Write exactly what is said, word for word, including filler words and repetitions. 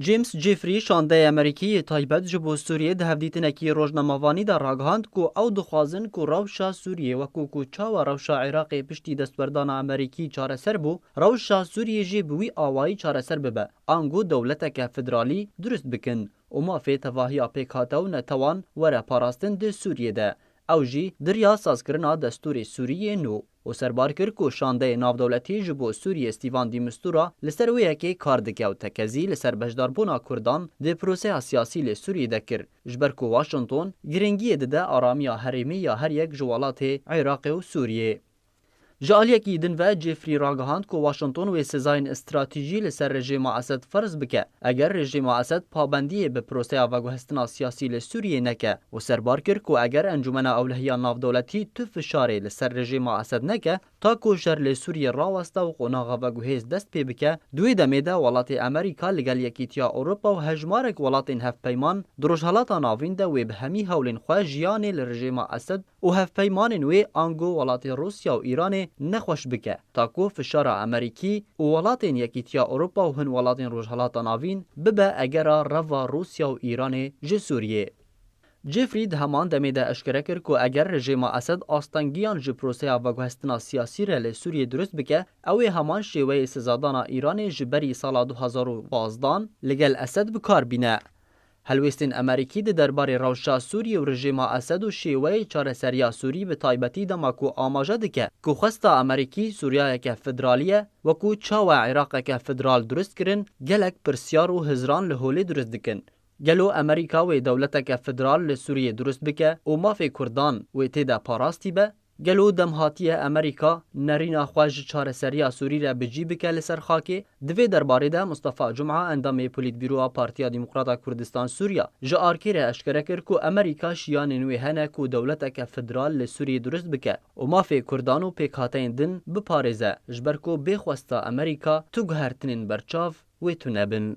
James Jeffrey, şandeyê Amerîkî yê taybet ji bo Sûriyê, di hevdîtinekî rojnamevanî de ragihand ku ew dixwazin ku rewşa Sûriyê, wekû ku çawa rewşa Iraqê piştî destwerdana Amerîkî çareser bû, rewşa Sûriyê jî bi wî awayî çareser bibe, ango dewleteke federalî durust bikin û mafê tevahiya pêkhate û netewan were parastin di Sûriyê de. Ew jî di riya sazkirina destûrê Sûrî yê nû û serbar kir ku şandeyê navdewletî ji bo Sûriyê Stîvan de Mistura li ser wê yekê kar dike û tekezî li ser beşdarbûna Kurdan di proseya siyasî li Sûriyê de kir, ji ber ku Washington giringiyê dide aramiya herêmî ya her yek ji welatê Iraqê û Sûriyê. Ji aliyekî din ve Jeffrey ragihand ku Washington wê sizayên stratejî li ser rejîma Esed ferz bike, eger rejîma Esed pabendiyê bi proseya veguhestina siyasî li Sûriyê neke û serbar kir ku eger Encûmena Ewlehiya Navdewletî tu fişarê li ser rejîma Esed neke, ta ku şer li Sûriyê raweste û qonaxa veguhêz dest pê bike, di wê demê de welatê Amerîka li gel Yekîtiya Ewropa û hejmarek welatên hevpeyman di Rojhelata Navîn de wê bi hemî hewlên xwe jiyanê li rejîma Esed û hevpeymanên wê ango welatê Rûsya û Îranê nexweş bike, ta ku fişara Amerîkî û welatên Yekîtiya Ewropa û hin welatên Rojhelata Navîn bibe egera reva Rûsya û Îranê ji Sûriyê. Jeffrey di heman demê de eşkere kir ku eger rejîma Esed astengiyan ji proseya veguhestina siyasî re li Sûriyê durust bike, ew ê heman şêweyê sizadana Îranê ji berî sala du hazar û pazdan li gel Esed bi kar bîne. Helwêstên Amerîkî di derbarê rewşa Sûriyê û rejîma Esed û şêweyê çareseriya Sûrî, bi taybetî dema ku amaje dike ku xwesta Amerîkî Sûriyayeke federalî ye, wekû çawa Iraqeke federal durust kirin, gelek pirsyar û hizran li holê durust dikin. Gelo Amerîka wê dewleteke federal li Sûriyê durust bike û mafê Kurdan wê tê de parastî be? Gelo dem hatiye Amerîka nerîna xwe ji çareseriya Sûrî re bi cî bike li ser xakê? Di vê derbarê de Mustafa Cuma, endamê Polîtbîroya Partiya Demokrata Kurdistan Sûriya, ji arkê re eşkere kir ku Amerîka şiyanên wê hene ku dewleteke federal li Sûriyê durust bike û mafê Kurdan û pêkhateyên din biparêze, ji ber ku bê xwesta Amerîka tu guhertinên berçav wê tune bin.